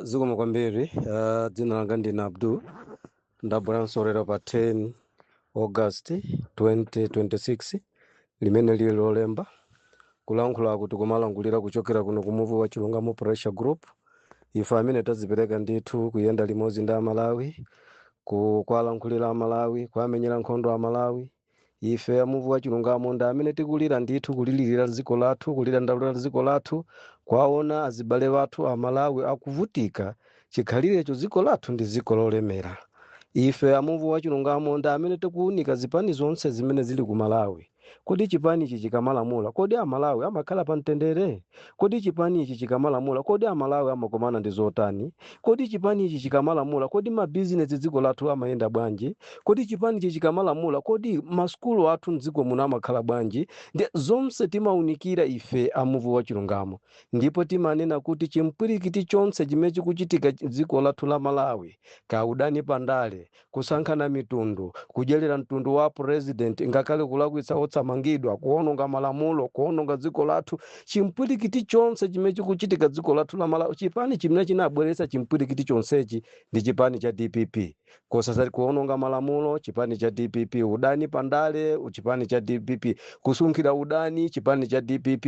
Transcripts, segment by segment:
Zikomo kwambiri. Dzina langa ndine Abdul. Ndabweranso lero pa 10 August 2026, limene lili Lolemba, kulankhula kuti kumalankhulira kuchokera kuno kumuvi wa Chilungamo Pressure Group. Ife amene tazipereka ndithu kuyenda limodzi ndi Amalawi, kuwalankhulira Amalawi, kuamenyera nkhondo Amalawi. Ife amuvi wa Chilungamo ndi amene tikulira ndithu, kulilirira dziko lathu, kulidandaulira dziko lathu, kwaona azibale athu Amalawi akuvutika chikhalirecho dziko lathu ndi dziko lolemera. Ife amuvi wa Chilungamo ndi amene tikuwunika zipani zonse zimene zili ku Malawi. Kodi chipani ichi chikamalamula, kodi Amalawi amakhala pa mtendere? Kodi chipani ichi chikamalamula, kodi Amalawi amakomana ndi zotani? Kodi chipani ichi chikamalamula, kodi mabizinesi dziko lathu amayenda bwanji? Kodi chipani ichi chikamalamula, kodi masukulu athu mdziko muno amakhala bwanji? Ndi zonse timawunikira ife amuvi wa Chilungamo, ndipo timanena kuti chimpwirikiti chonse chimene chikuchitika dziko lathu la Malawi, kaudani pandale, kusankhana mitundu, kudyerera mtundu wa president, ngakhale kulakwitsa otsamangidwa, kuononga malamulo, kuononga dziko lathu, chimpwirikiti chonse chimene chikuchitika dziko lathu la Malawi, chipani chimene chinabweretsa chimpwirikiti chonsechi ndi chipani cha DPP. Kosasati kuononga malamulo, chipani cha DPP; udani pandale, chipani cha DPP; kusunkhira udani, chipani cha DPP.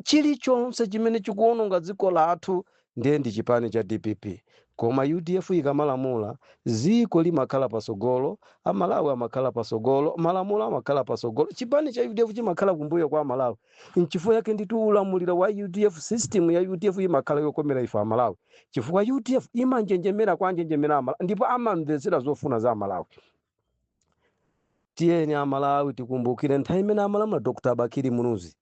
Chilichonse chimene chikuononga dziko lathu ndiye ndi chipani cha DPP. Koma UDF ikamalamula, dziko limakhala pasogolo, Amalawi amakhala pasogolo, malamulo amakhala pasogolo. Chipani cha UDF chimakhala kumbuyo kwa Amalawi. Nchifukwa yake ndithu ulamuliro wa UDF, system ya UDF imakhala yokomera ife Amalawi, chifukwa UDF imanjenjemera kwa anjenjemera Amalawi ndipo amamvetsera zofuna za Amalawi. Tiyeni Amalawi tikumbukire nthawi imene amalamula Dr Bakili Muluzi.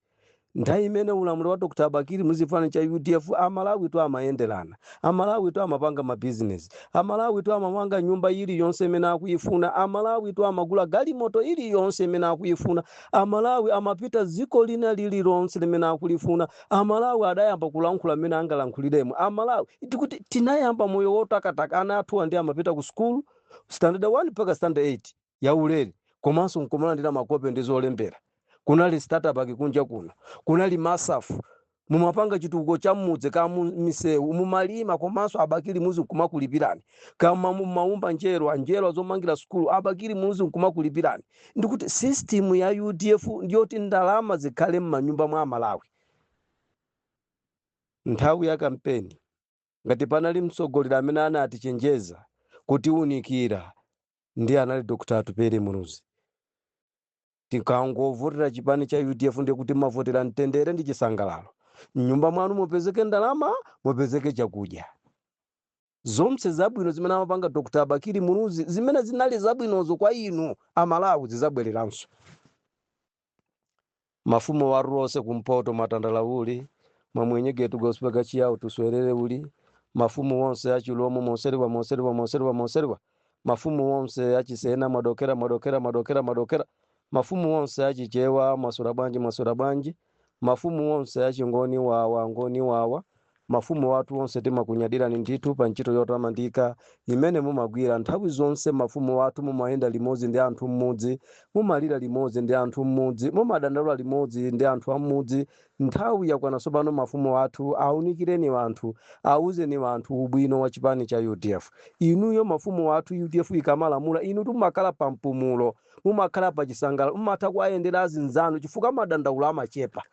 Nthawi imene ulamuliro wa Dr Bakili Muluzi, chipani cha UDF, Amalawi tu amayenderana, Amalawi tu amapanga mabizinesi, Amalawi tu amamanga nyumba iliyonse imene akuyifuna, Amalawi tu amagula galimoto iliyonse imene akuyifuna, Amalawi amapita dziko lina lililonse limene akulifuna, Amalawi adayamba kulankhula amene angalankhuliremo. Amalawi tikuti tinayamba moyo wotakataka. Ana athu ndi amapita ku school standard 1 mpaka standard 8 yaulere, komanso nkumalandira makope ndi zolembera. Kunali startup kunja kuno, kunali MASAF, mumapanga chitukuko cha mmudzi ka misewu, mumalima, komanso Abakili Muluzi nkumakulipirani. Kama mumaumba njerwa, njerwa zomangira sukulu, Abakili Muluzi nkumakulipirani. Ndikuti system ya UDF ndiyoti ndalama zikhale m'manyumba mwa Amalawi. Nthawi ya kampeni, ngati panali mtsogoleri amene anatichenjeza, kutiunikira, ndiye anali Dr Atupele Muluzi. Tikangovotera chipani cha UDF, ndiye kuti mavotera mtendere ndi chisangalalo. Mnyumba mwanu mupezeke ndalama, mupezeke chakudya, zonse zabwino zimene amapanga Dr Bakili Muluzi, zimene zinali zabwinozo kwa inu Amalawi, zizabwereranso. Mafumu wa rose kumpoto, matandala uli mwamwenyegetu gospel chiyawo tuswerere uli mafumu wonse achilomo, moseriwa, moseriwa, moseriwa, moseriwa. Mafumu wonse achisena, mwadokera, mwadokera, mwadokera, mwadokera. Mafumu wonse achichewa, mwasura bwanji, mwasura bwanji. Mafumu wonse achingoni, wawa ngoni wawa. Mafumu wathu onse, timakunyadirani ndithu pa ntchito yotamandika imene mumagwira nthawi zonse. Mafumu wathu, mumayenda limodzi ndi anthu m'mudzi, mumalira limodzi ndi anthu m'mudzi, mumadandaula limodzi ndi anthu am'mudzi. Nthawi yakwana tsopano, mafumu athu, aunikireni anthu, auzeni anthu ubwino wa chipani cha UDF. Inuyo mafumu athu, UDF ikamalamula, inu mumakhala pa mpumulo, mumakhala pa chisangalalo, mumatha kuayendera azinzanu chifukwa madandaulo amachepa.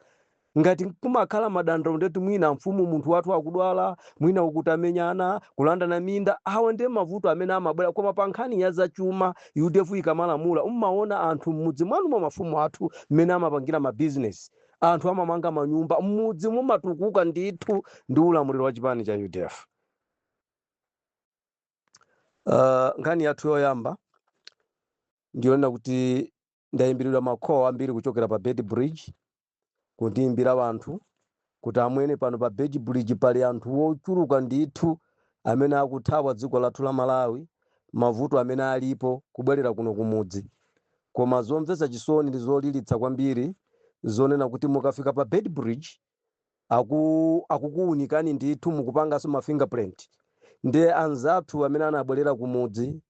Ngati kumakhala madandaulo, ndetu mwina mfumu munthu wathu akudwala, mwina ukutamenyana, kulandana minda, awa ndiye mavuto amene amabwera. Koma pa nkhani ya zachuma, UDF ikamalamula, mmaona anthu m'mudzi mwanumo, mafumu athu, mmene amapangira mabizinesi, anthu amamanga manyumba m'mudzi, mumatukuka ndithu ndi ulamuliro wa chipani cha UDF. Nkhani yathu yoyamba ndiyonena kuti ndayimbiridwa ma call ambiri kuchokera pa Beitbridge, kundiyimbira wanthu kuti amwene, pano pa Beitbridge pali anthu wochuluka ndithu amene akuthawa dziko lathu la Malawi, mavuto amene alipo, kubwerera kuno kumudzi. Koma zomvetsa chisoni ndi zolilitsa kwambiri zonena kuti mukafika pa Beitbridge, akukuwunikani ndithu, mukupanganso ma fingerprint. Ndiye anzathu amene anabwerera kumudzi,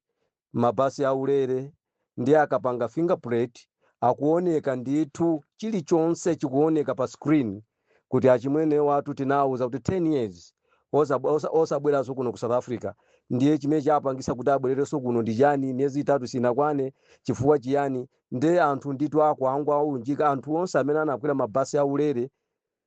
mabasi aulere, ndiye akapanga fingerprint akuoneka ndithu, chilichonse chikuoneka pa screen kuti achimwene watu tinawuza kuti 10 years Osabweranso kuno ku South Africa. Ndiye chimene chapangisa kuti abwererenso kuno ndi chani? Miyezi 3 sinakwane, chifukwa chiyani? Ndiye anthu ndithu akwangwa aunjika. Anthu onse amene anakwera mabasi aulere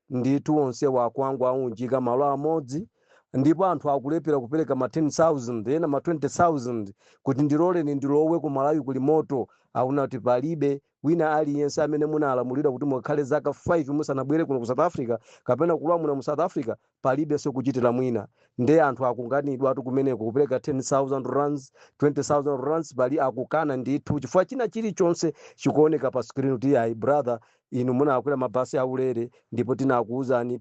ndithu onse wakwangwa aunjika malo amodzi, ndipo anthu akulepera kupereka ma 10,000, ena ma 20,000, kuti ndiloleni ndilowe ku Malawi, kuli moto. Akuna kuti palibe wina aliyense amene munalamulidwa kuti mukhale zaka 5 musanabwere kuno ku South Africa kapena kulowa muno mu South Africa, palibenso kuchitira mwina. Ndiye anthu akunganidwa atu kumeneko kupereka 10,000 rands, 20,000 rands, pali akukana ndithu, chifukwa china chilichonse chikuoneka pa screen kuti ayi brother, inu munakwera mabasi aulere, ndipo tinakuwuzani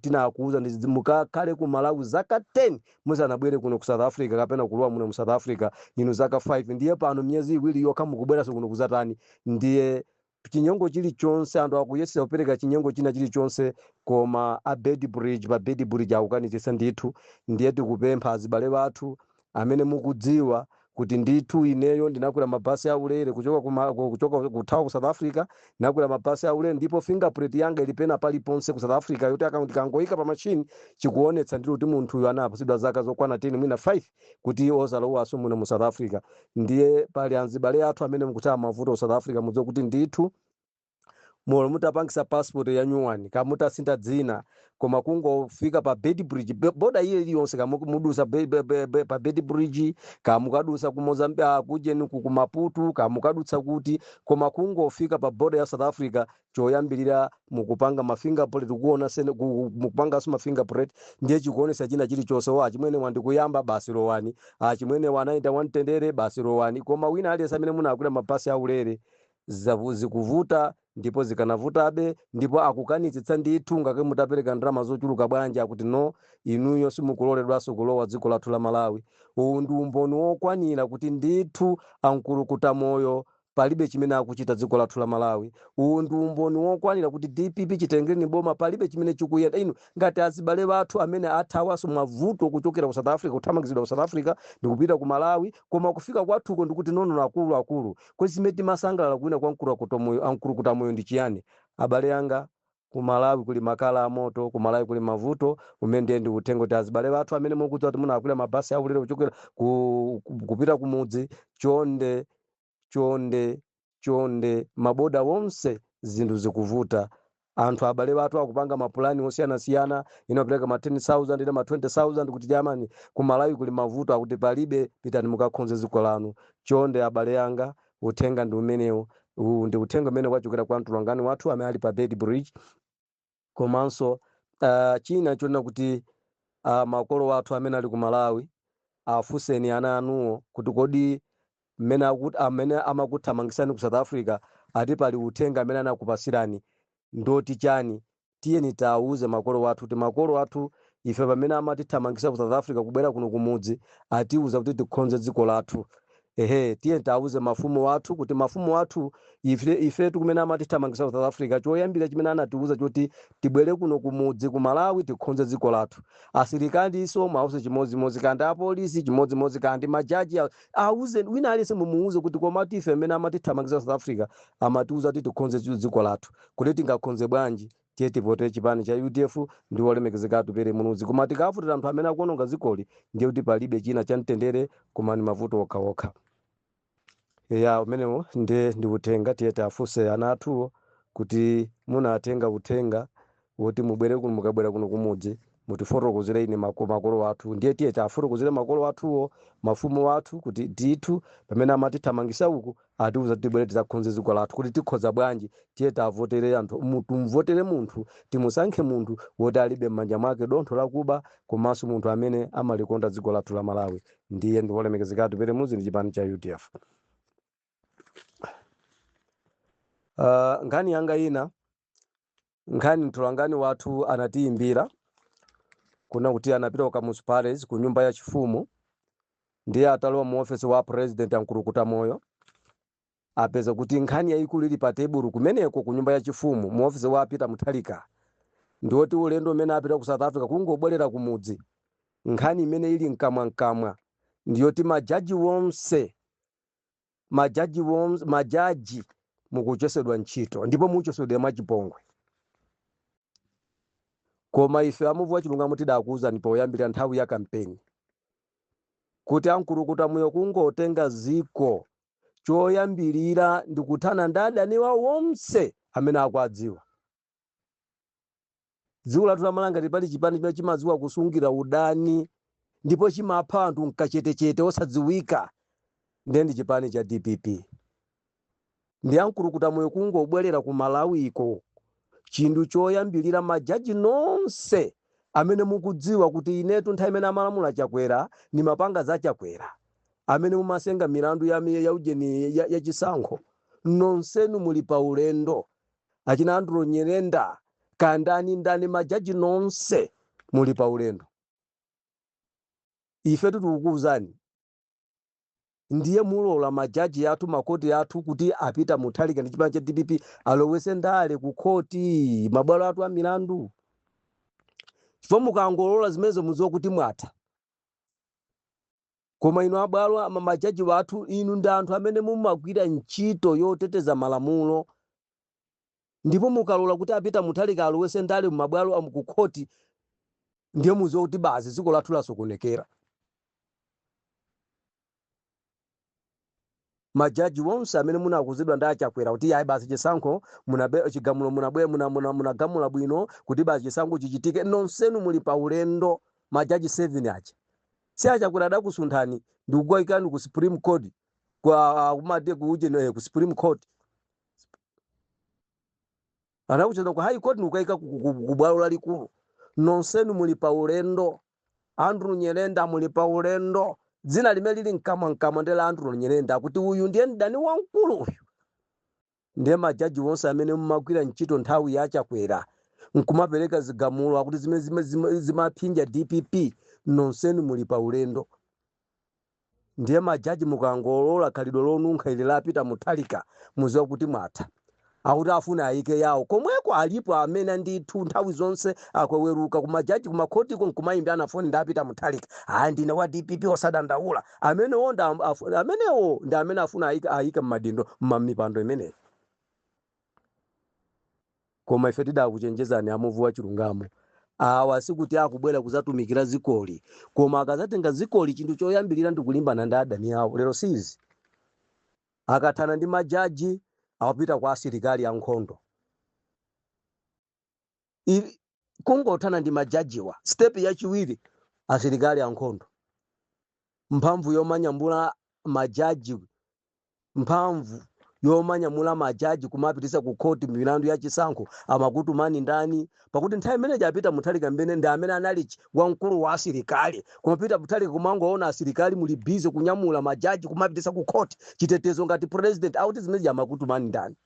mukakhale ku Malawi zaka 10 musanabwere kuno ku South Africa kapena kulowa muno mu South Africa. Inu zaka 5, ndiye pano miyezi 2 yokha mukubweranso kuno kuzatani? Ndiye chinyengo chilichonse, anthu akuyesera kupereka chinyengo china chilichonse, koma a Beitbridge, pa Beitbridge akukanitsitsa ndithu. Ndiye tikupempha azibale bathu amene mukudziwa kuti ndithu ineyo ndinakwera mabasi aulere kuchoka kuthawa ku South Africa, ndinakwera mabasi aulere, ndipo fingerprint yanga ili pena paliponse ku South Africa, yoti akaunti kangoyika pa machine chikuonetsa ndithu kuti munthuyu anapasidwa zaka zokwana 10, mwina 5, kuti osalowaso muno mu South Africa. Ndiye pali anzibale athu amene mukuthawa mavuto ku South Africa, mudziwe kuti ndithu molo mutapangisa passport ya nyuwani, kamutasintha dzina, koma kungofika pa Beitbridge, boda iye iliyonse, kamudusa pa Beitbridge, kamukadusa ku Mozambique, kujeni ku Maputo, kamukadutsa kuti, koma kungofika pa boda ya South Africa, choyambirira mukupanga ma fingerprint, kuona sene mukupanganso ma fingerprint, ndiye chikuonesa china chilichonse. Wa chimwene wandikuyamba, basi lowani. Achimwene wanaita wamtendere, basi lowani. Koma wina aliyense amene munakwera mabasi aulere, zikuvuta, ndipo zikanavutabe, ndipo akukanitsitsa ndithu. Ngake mutapereka ndalama zochuluka bwanji, akuti no, inuyo simukuloledwanso kulowa dziko lathu la Malawi. Uwu ndi umboni wokwanira kuti ndithu amkulukuta moyo palibe chimene akuchita dziko lathu la Malawi. Uwu ndi umboni wokwanira kuti DPP chitengereni boma palibe chimene chikuyenda. Inu ngati azibale bathu amene athawanso mavuto kuchokera ku South Africa, kuthamangizidwa ku South Africa ndikupita ku Malawi, koma kufika kwathuko ndikuti nono akulu akulu, kodi zimene timasangalala kuwina kwa mkulukuta moyo, amkulukuta moyo ndi chiyani? Abale anga, ku Malawi kuli makala amoto, ku Malawi kuli mavuto. Umene ndiye ndi uthenga kuti azibale bathu amene mukudziwa kuti munakwera mabasi aulere kuchokera kupita kumudzi, chonde, chonde, chonde, maboda wonse zinthu zikuvuta. Anthu abale bathu akupanga mapulani osiyanasiyana, inopereka ma 10,000, ina ma 20,000, kuti jamani, ku Malawi kuli mavuto, akuti palibe, pitani mukakhonze dziko lanu. Chonde abale anga, uthenga ndi umenewo. Uwu ndi uthenga umene wachokera kwa mtulangani wathu amene ali pa Beitbridge. Komanso china chonena kuti makolo athu amene ali ku Malawi, afunseni ana anuwo kuti kodi mmene amene amakuthamangisani ku South Africa ati pali uthenga amene anakupasirani, ndoti chani? Tiyeni tiawuze makolo athu kuti makolo athu, ife pamene amatithamangisa ku South Africa kubwera kuno kumudzi, atiuza kuti tikhonze dziko lathu. Ehe, tiye tiawuze mafumu athu kuti mafumu athu, ifetu kumene amatithamangisa ku South Africa, choyambira chimene anatiuza choti tibwere kuno kumudzi ku Malawi tikhonze dziko lathu. Asilikaliso mwauze chimodzimodzi, kandi apolisi chimodzimodzi, kandi majaji auze wina aliyense, mumuuze kuti komati ife amene amatithamangisa South Africa amatiuza kuti tikhonze dziko lathu. Kuti tingakhonze bwanji? Tiye tivotere chipani cha UDF ndi wolemekezeka Atupele Muluzi. Koma tikavotera anthu amene akuononga dzikoli, ndiye kuti palibe china cha mtendere, koma ni mavuto okhaokha. Ya, umenewo ndiye ndi uthenga. Tiye tiafunse ana athuwo kuti munatenga uthenga woti mubwere kuno, mukabwera kuno kumudzi mutifotokozere ine makolo athu. Ndiye tiye tiafotokozere makolo athuwo, mafumu athu, kuti ndithu pamene amatithamangisa uku atiuza tibwere tidzakhonze dziko lathu. Kuti tikhoza bwanji? Tiye tavotere anthu, tumvotere munthu, timusankhe munthu woti alibe m'manja mwake dontho lakuba, komanso munthu amene amalikonda dziko lathu la Malawi. Ndiye ndi wolemekezeka Atupele Muluzi ndi chipani cha UDF. Nkhani yanga ina, nkhani mtolangani wathu anatiyimbira kuna kuti anapita ku Kamuzu Palace, ku nyumba ya chifumu. Ndiye atalowa mu ofesi wa president amkulukuta moyo, apeza kuti nkhani yayikulu ili pa tebulu kumeneko ku nyumba ya chifumu mu ofesi wa Peter Mutharika ndiwoti ulendo umene apita ku South Africa, kungobwerera kumudzi, nkhani imene ili mkamwamkamwa ndiyoti majaji wonse, majaji wonse, majaji mukuchosedwa ntchito, ndipo muchosedwa mwachipongwe. Koma ife a Muvi wa Chilungamo tidakuwuzani poyambira nthawi ya kampeni kuti amkulukuta moyo kungotenga ziko, choyambirira ndi kuthana ndi adani wawo onse amene akuadziwa. Dziko lathu la Malawi ngati pali chipani chimene chimadziwa kusungira udani ndipo chimapha anthu mkachetechete osadziwika, ndiye ndi chipani cha DPP. Ndi amkulukuta moyo kungobwerera ku Malawiko, chinthu choyambirira, majaji nonse amene mukudziwa kuti inetu nthawi imene amalamula Chakwera ni mapanga za Chakwera, amene mumasenga milandu ya ujeni ya chisankho, nonsenu muli pa ulendo. Achina Andrew Nyirenda, kandani ndani, majaji nonse muli pa ulendo. Ife tikukuwuzani, ndiye mulola majaji athu, makoti athu, kuti apita Mutharika ndi chipani cha DPP alowese ndale ku khoti, mabwalo athu a milandu? Chifukwa mukangolola zimenezo, mudziwa kuti mwatha. Koma inu abwalo majaji wathu, inu ndi anthu amene mumagwira ntchito yoteteza malamulo, ndipo mukalola kuti apita Mutharika alowese ndale mumabwalo amukukhoti, ndiye mudziwa kuti basi, dziko lathu lasokonekera. Majaji wonse amene munakuzidwa ndi aChakwera kuti yayi, basi, chisankho munabe, chigamulo munabwe munagamula bwino kuti basi chisankho chichitike, nonsenu muli pa ulendo. Majaji 7 aja, si aChakwera adakusunthani ndikukayikani ku Supreme Court, kwa kumati kuuje ku Supreme Court, anakucheza ku High Court ndikukayika ku bwalo lalikulu. Nonsenu muli pa ulendo. Andrew Nyirenda, muli pa ulendo. Dzina limene lili mkamwa mkamwa ndi la Andrew Nyirenda, kuti uyu ndiye mdani wamkulu uyu. Ndiye majaji onse amene mumagwira ntchito nthawi ya Chakwera nkumapereka zigamulo akuti zimene zimaphinja DPP, nonsenu muli pa ulendo. Ndiye majaji mukangolola khalidwe lonunkha ili lapita Mutharika, muziwa kuti mwatha. Akuti afuna ayike yawo komweko. Alipo amene ndithu nthawi zonse akweweruka kumajaji, kumakhotiko, nkumayimbirana foni ndapita Mutharika, "Ayi, ndine wa DPP, osadandaula." Amenewo ndi amenewo ndi amene afuna ayike mmadindo, mmamipando imeneyi. Koma ife tidakuchenjezani amuvu wa chilungamo, awa sikuti akubwera kuzatumikira zikoli, koma akazatenga zikoli, chinthu choyambirira ndi kulimbana ndi adani awo. Lero sizi akathana ndi majaji, akupita kwa asilikali ankhondo. Kungothana ndi majajiwa, step yachiwiri asilikali ankhondo. Mphamvu yomanyamula majaji, mphamvu yomanyamula majaji kumapitisa ku khoti milandu ya chisankho amakutumani ndani? Pakuti nthawi imene apita Mutharika mbene ndi amene anali wamkulu wa asilikali. Kumapita Mutharika, kumangoona asilikali muli busy kunyamula majaji kumapitisa ku khoti, chitetezo ngati president, akuti zimene amakutumani ndani?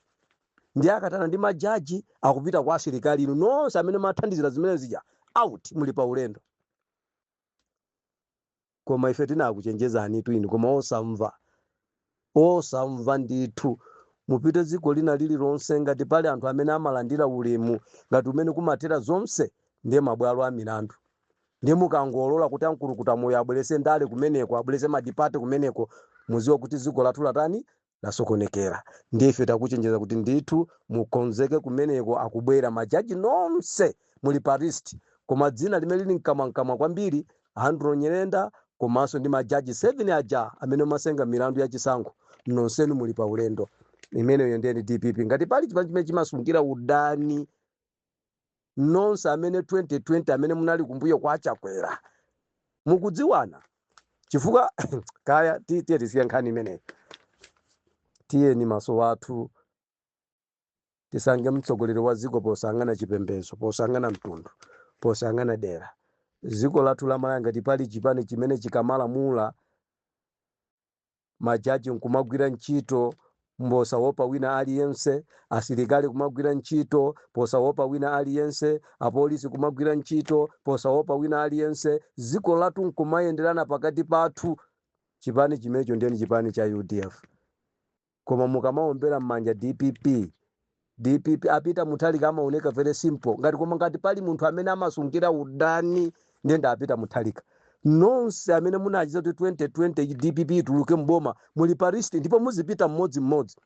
Ndi akatana ndi majaji, akupita kwa asilikali. Inu nonse amene mathandizira zimene zija, out, muli pa ulendo. Koma ife tinakuchenjezani tu inu, koma osamva, osamva ndithu. Mupite dziko lina lililonse, ngati pali anthu amene amalandira ulemu ngati umene kumathera zonse, ndiye mabwalo a milandu. Ndiye mukangolola kuti amkulukuta moyo abwerese ndale kumeneko, abwerese madipate kumeneko, muziwe kuti dziko lathu latani? Lasokonekera. Ndiye ife takuchenjeza kuti ndithu mukonzeke, kumeneko akubwera. Majaji nonse muli pa list, koma dzina limene lili mkamwamkamwa kwambiri, Andrew Nyirenda, komanso ndi majaji 7 aja amene masenga milandu ya chisankho, nonsenu muli pa ulendo. Imeneyo ndiye ndi DPP. Ngati pali chipani chimene chimasungira udani, nonse amene 2020 amene munali kumbuyo kwa Chakwera mukudziwana, chifukwa kaya tiye tisiye nkhani imeneyi. Tiyeni maso athu tisange mtsogoleri wa dziko posang'ana chipembedzo, posang'ana mtundu, posang'ana dera. Dziko lathu la Malawi, ngati pali chipani chimene chikamalamula, majaji nkumagwira ntchito posaopa wina aliyense, asilikali kumagwira ntchito posaopa wina aliyense, apolisi kumagwira ntchito posaopa wina aliyense, dziko lathu nkumayenderana pakati pathu, chipani chimenecho ndiye ni chipani cha UDF. Koma mukamaombera m'manja DPP, DPP apita Mutharika amaoneka very simple ngati, koma ngati pali munthu amene amasungira udani, ndiye ndapita Mutharika. Nonse amene munachita kuti 2020 DPP ituluke mboma muli pa list, ndipo muzipita mmodzimmodzi.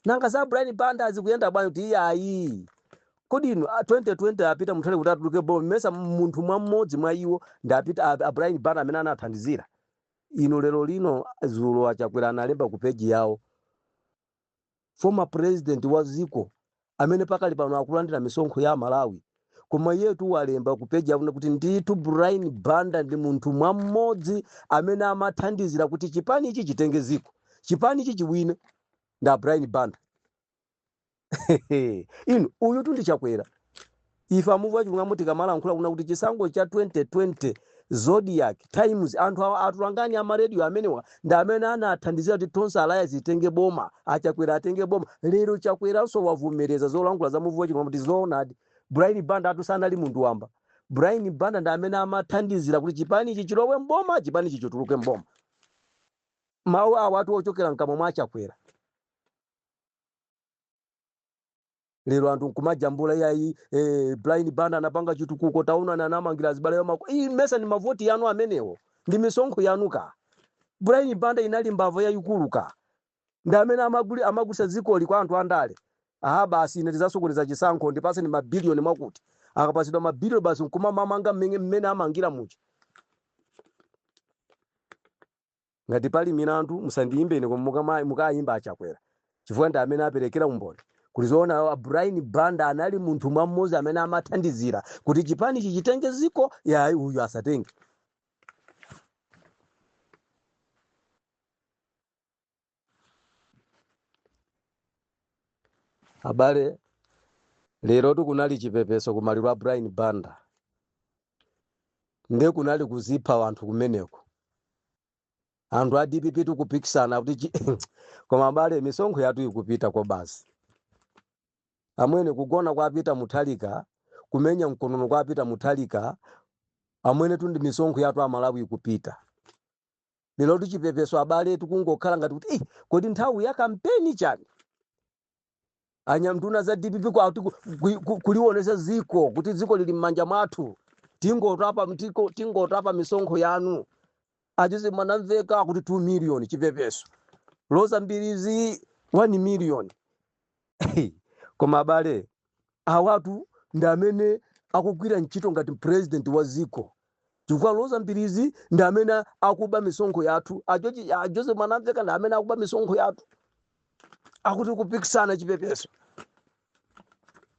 Nanga za Brian Banda azikuyenda bwanji? Kuti iye ayi, Kodi inu a 2020 apita Mutharika kuti atuluke boma, mesa munthu mwam'modzi mwa iwo ndi apita a Brian Banda amene anathandizira? Inu, lero lino zulo aChakwera analemba ku peji yawo, former president wa ziko amene pakali pano akulandira misonkho ya Malawi, koma iyetu walemba ku peji yawo kuti ndithu Brian Banda ndi munthu mwam'modzi amene amathandizira kuti chipani ichi chitenge ziko, chipani ichi chiwine, ndi a Brian Banda. Inu, uyu tu ndi Chakwera. Ife amuvu achilungamo tikamalankhula kuna kuti chisankho cha 2020, Zodiac, Times, anthu awa atulangani amarediyo amenewa ndi amene anathandizira kuti Tonse Alliance itenge boma, aChakwera atenge boma. Lero Chakweranso wavomereza zolankhula za muvu wachilungamo kuti zoonadi, Brian Banda atu sanali munthu wamba. Brian Banda ndi amene amathandizira kuti chipani ichi chilowe mboma, chipani ichi chituluke mboma. Mawu awa atu ochokera mkamwa mwa Chakwera. Lero anthu nkumajambula, iyayi, Brian Banda anapanga chitukuko, taonani anamangira azibale amako. Iyi mesa ndi mavoti yanu amenewo, ndi misonkho yanu ka? Brian Banda inali mbava yayikulu ka, ndi amene amagulitsa dzikoli kwa anthu andale. Aha, basi, ine tizasokoneza chisankho, ndipaseni mabiliyoni mwakuti. Akapasidwa mabiliyoni, basi, nkumamamanga mmene amangira muja. Ngati pali milandu musandiyimbe ine, koma mukayimba aChakwera, chifukwa ndi amene aperekera umboni kuti zoona Brian Banda anali munthu mwam'modzi amene amathandizira kuti chipani ichi chitenge ziko, yayi, uyu asatenge. Abale, lero tikunali chipepeso kumaliro a Brian Banda, nde kunali kuzipha anthu kumeneko. Anthu a DPP tikupikisana kuti koma abale, misonkho yathu ikupita kwa basi. Amwene, kugona kwapita Mutharika, kumenya mkonono kwapita Mutharika, amwene, tundi misonkho yathu Amalawi ikupita. Lero tichipepeso, abale, tikungokhala ngati kuti, kodi nthawi ya kampeni chani? Anyamnduna za DPP kuti kulionesa ziko kuti dziko lili m'manja mwathu, tingotapa tingotapa misonkho yanu. Achizi mwanamveka kuti 2 million chipepeso, Roza Mbirizi 1 million. Koma abale, awatu ndi amene akugwira ntchito ngati president wa ziko, chifukwa Roza Mbirizi ndi amene akuba misonkho yathu, a Joseph Mwanamveka ndi amene akuba misonkho yathu. Akuti kupikisana chipepeso,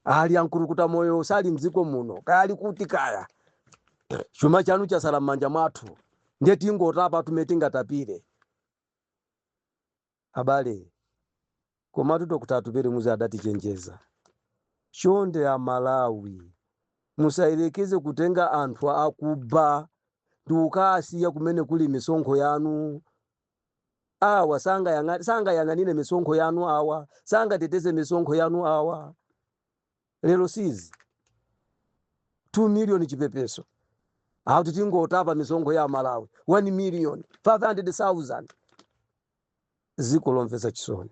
ali ankulukuta moyo, sali mdziko muno, kaya ali kuti kaya. Chuma chanu chasala m'manja mwathu, ndiye tingotapa tume tingatapire. Abale, komatu Dr. Atupele Muluzi adatichenjeza, chonde Amalawi, musayelekeze kutenga anthu akuba ndi kukasiya kumene kuli misonkho yanu. Awa sangayang'anire misonkho yanu, awa sangateteze misonkho yanu awa. Lero sizi 2 million chipepeso, akuti tingotapa misonkho ya Malawi, 1 million 500,000. Ziko lomvetsa chisoni.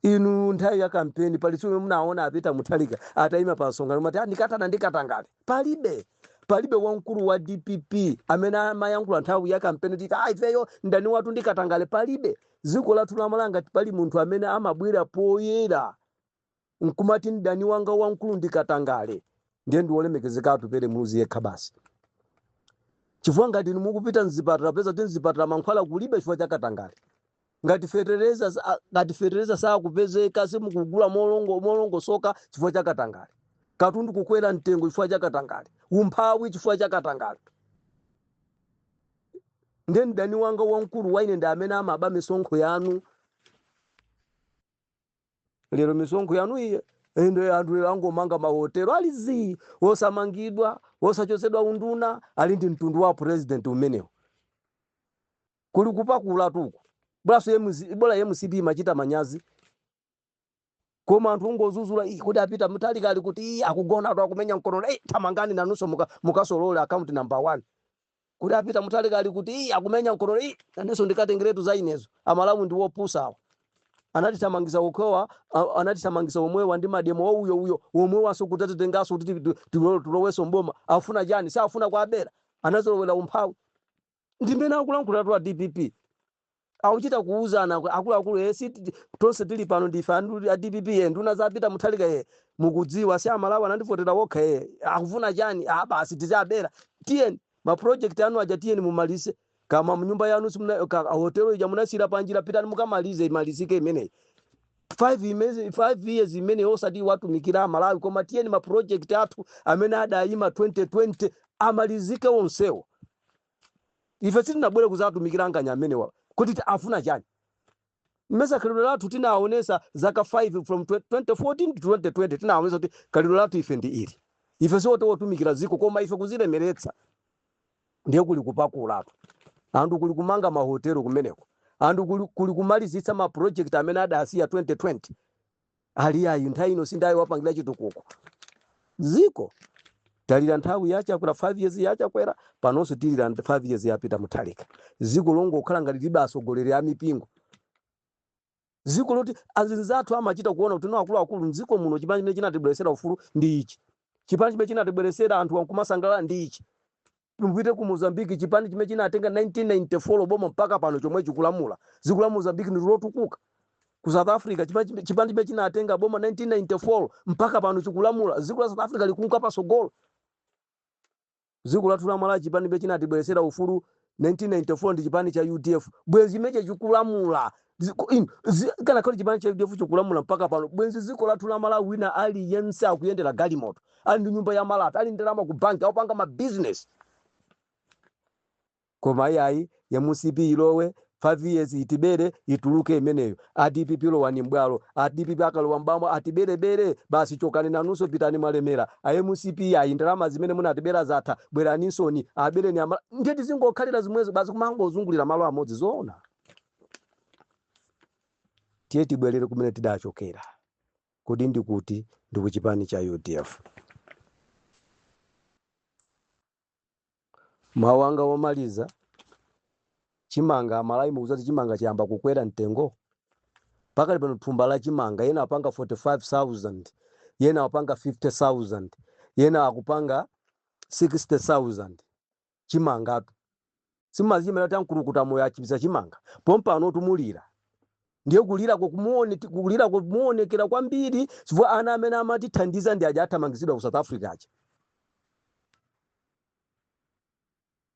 Inu, nthawi ya kampeni pali chomwe munaona apita Mutharika atayima pa msonkhano mati, "Ah, ndikatana ndikatangale"? Palibe, palibe wamkulu wa DPP amene amayankhula nthawi ya kampeni kuti, "Ah, ifeyo ndani watu ndikatangale." Palibe. Dziko lathu lamalanga pali munthu amene amabwera poyera nkumati, "Mdani wanga wamkulu ndikatangale," ndiye ndi wolemekezeka Atupele Muluzi yekha basi. Chifukwa ngati inu mukupita mzipatala, peza kuti mzipatala mankhwala kulibe chifukwa cha katangale, ngati fetereza sakupezeka, simukugula molongosoka chifukwa cha katangale, katundu kukwera mtengo chifukwa cha katangale, umphawi chifukwa cha katangale, ndiye mdani wanga wamkulu waine ndi amene amaba misonkho yanu. Lero misonkho yanu iye ende anthu lero angomanga mahotelo, ali zii, wosamangidwa, wosachotsedwa unduna, ali ndi mtundu wa president umenewo. Kuli kupakula tuku bwaso bola MCP imachita manyazi, koma anthu ungozuzula, "Ih, kuti apita Mutharika ali kuti? Ih, akugona atu, akumenya mkono. Eh, thamangani nanunso mukasolole account number 1." Kuti apita Mutharika ali kuti? "Ih, akumenya mkono. Ih, nanenso ndikatengeretu za inezo." Amalawi ndi wopusa awa. Anatithamangisa okhewa, anatithamangisa omwewa ndi mademo wauyo uyo omwewanso kuti atitenganso kuti tilowenso mboma. Afuna chani? Safuna kwa abera, anazolowera umphawi. Ndimene akulankhulatu a DPP. Akuchita kuuzana akuluakulu, si tonse tili pano ndife andu a DPP, nduna za Peter Mutharika, mukudziwa si Amalawi anandivotera wokha, akufuna chani? Ah, basi tizabera, tiyeni ma project anu aja, tiyeni mumalise. Kama mnyumba yanu simuna, hotelo ija munasiyira panjira, pitani mukamalize, imalizike imeneyi. 5 years imene osati watumikira Amalawi, koma tiyeni ma project athu amene adayima 2020 amalizike onsewo. Ife sitinabwere kuzatumikira anganya amenewa kuti afuna chani. Mmesa khalidwe lathu tinaonesa zaka 5, from 2014 to 2020, tinaonesa kuti khalidwe lathu ife ndi ili. Ife siwote wotumikira ziko, koma ife kuzilemeretsa. Ndiye kuli kupakulatu anthu, kuli kumanga mahotelo kumeneko anthu, kuli kumalizitsa ma project amene adasiya 2020. Ali ayi, nthawi ino sindayi wapangira chitukuko ziko. Talira nthawi yaChakwera, 5 years yaChakwera, panonso tilira 5 years yapita Mutharika. Ziko longokhala ngati libe atsogoleri a mipingo, ziko loti azinzathu amachita kuona kuti no, akuluakulu, mdziko muno chipani chimene chinatibweresera ufulu ndi ichi, chipani chimene chinatibweresera anthu ankumasangalala ndi ichi. Mpite ku Mozambiki, chipani chimene chinatenga 1994 boma mpaka pano chomwe chikulamula, dziko la Mozambiki ndi lotukuka. Ku South Africa, chipani chimene chinatenga boma 1994 mpaka pano chikulamula, dziko la South Africa likunka pasogolo. Dziko lathu la Malawi, chipani chimene chinatibweresera ufulu 1994 ndi chipani cha UDF, bwenzi chimenechi chikulamula. Kana khali chipani cha UDF chikulamula mpaka pano, bwenzi dziko lathu la Malawi wina aliyense akuyendera galimoto, ali ndi nyumba ya malata, ali ndalama ku banki, akupanga ma business. Koma iyayi, ya MCP ilowe 5 years, itibere, ituluke imeneyo. A DPP lowani mbwalo. A DPP akalowa mbwalo atiberebere, basi, chokani nanunso, pitani mwalemera. A MCP ayi, ndalama zimene munatibera zatha, bweraninsoni, abereni ama. Ndiye tizingokhalira zimwezo basi, kumangozungulira malo amodzi? Zoona? Tiye tibwerere kumene tidachokera. Kodi ndikuti? Ndi kuchipani cha UDF. Mawu anga omaliza, chimanga, Malawi mukuzati chimanga chiyamba kukwera mtengo. Pakali pano thumba la chimanga yena apanga 45,000, yena apanga 50,000, yena akupanga 60,000. Chimangatu simazimera tankulukuta moyo achipisa chimanga pompano tumulira. Ndiye kulirako kumuone, kulirako kumuonekera kwambiri, chifukwa ana amene amatithandiza ndi aja athamangitsidwa ku South Africa aja.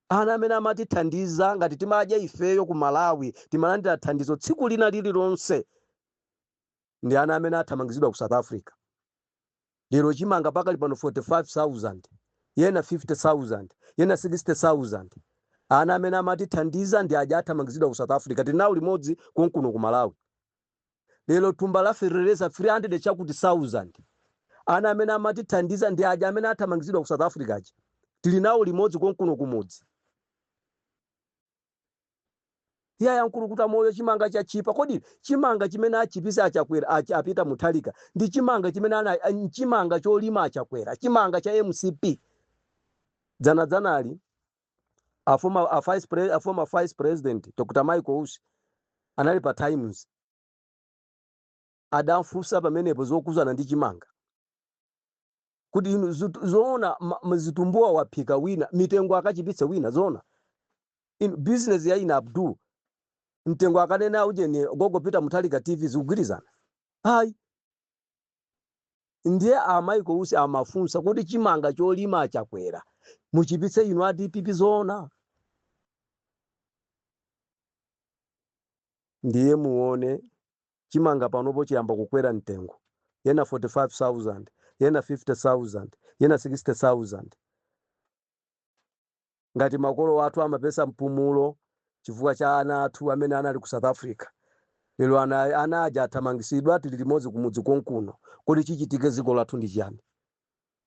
Ana amene amatithandiza, ngati timadya ifeyo ku Malawi, timalandira thandizo tsiku lina lililonse, ndi ana amene athamangitsidwa ku South Africa. Lero chimanga pakali pano 45,000, yena 50,000, yena 60,000. Ana amene amatithandiza ndi aja athamangitsidwa ku South Africa, tinawo limodzi konkuno ku Malawi. Lero thumba la fertilizer 300 chakuti 1000. Ana amene amatithandiza ndi aja amene athamangitsidwa ku South Africa aja, tili nawo limodzi konkuno kumudzi. Iya, yankulukuta moyo, chimanga chachipa. Kodi chimanga chimene achipisa aChakwera, apita Mutharika, ndi chimanga chimene ana chimanga cholima aChakwera, chimanga cha MCP? Dzanadzanali a former vice president Dr Michael Usi anali pa Times, adamfunsa pamenepo zokuzana ndi chimanga kuti inu zoona zitumbuwa waphika wina, mitengo akachipitse wina? Zoona inu, business ya ina Abdul, mtengo akanena ujeni Gogo Peter Mutharika TV, zikugwirizana? Hayi. Ndiye a Michael Usi amafunsa kuti chimanga cholima chakwera muchipitse inu a DPP, zoona? Ndiye muone chimanga panopo chiyamba kukwera mtengo, yena 45,000, yena 50,000, yena 60,000. Ngati makolo athu amapesa mpumulo chifukwa cha ana athu amene anali ku South Africa, lero ana aja athamangisidwa, tili limodzi kumudzi konkuno. Kodi chichitike dziko lathu ndi chiyani?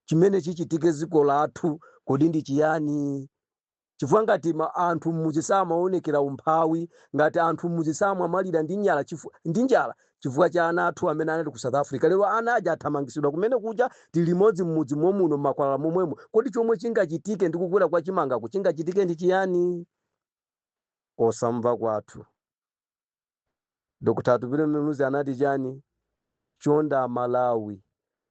Chimene chichitike dziko lathu kodi ndi chiyani? Chifukwa ngati anthu mmudzi samaonekera umphawi, ngati anthu mmudzi samwamalira ndi njala chifukwa cha ana athu amene anali ku South Africa, lero ana aja athamangisidwa kumene kuja, tili limodzi mmudzi momuno, mmakwalala momwemo, kodi chomwe chingachitike ndi kukwera kwa chimangako chingachitike ndi chiyani? Kosamva kwathu, Dr Atupele Muluzi anati chani? Chonda Malawi,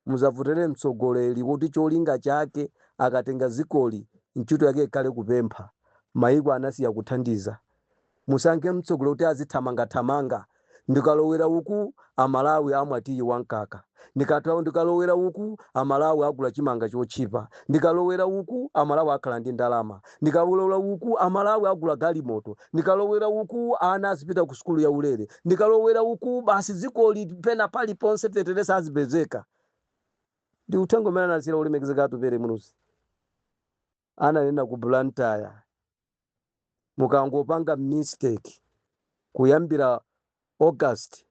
muzavotere mtsogoleri kuti cholinga chake akatenga zikoli ntchito yake ikhale kupempha. Maiko anasiya kuthandiza. Musankhe mtsogoleri kuti azithamangathamanga, "Ndikalowera uku Amalawi amwa tiyi wamkaka, ndikathawa ndikalowera uku Amalawi agula chimanga chotchipa, ndikalowera uku Amalawi akhala ndi ndalama, ndikalowera uku Amalawi agula galimoto, ndikalowera uku ana azipita ku sukulu ya ulere, ndikalowera uku basi dzikoli pena paliponse fetereza azipezeka." Ndi uthenga umene anasiyira olemekezeka Atupele Muluzi. Ananena ku Blantyre, "Mukangopanga mistake kuyambira August,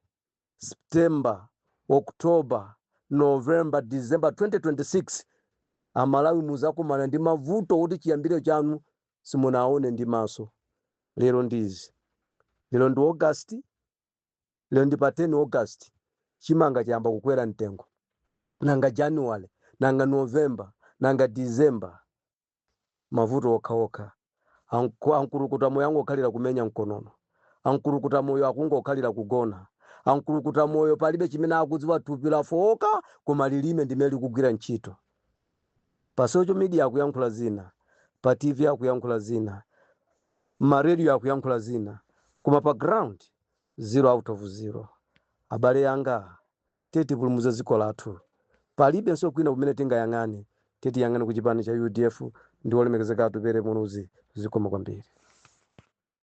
September, October, November, December 2026, Amalawi muzakumana ndi mavuto kuti chiyambire chanu simunaone ndi maso." Lero ndizi, lero ndi August, lero ndi pa 10 August, chimanga chayamba kukwera mtengo. Nanga January, nanga November, nanga December? Mavuto okhaokha. Ankurukuta moyo angokhalira kumenya mkonono, ankurukuta moyo akungokhalira kugona, ankurukuta moyo palibe chimene akudziwa. Thupi lafowoka koma lilime ndimene likugwira ntchito. Pa social media akuyankhula zina, pa TV akuyankhula zina, ma radio akuyankhula zina, koma pa ground zero out of zero. Abale anga, tiye tipulumutse dziko lathu. Palibenso kwina kumene tingayang'ane, tiyang'ane ku chipani cha UDF ndi olemekezeka Atupele Muluzi. Zikoma kwambiri.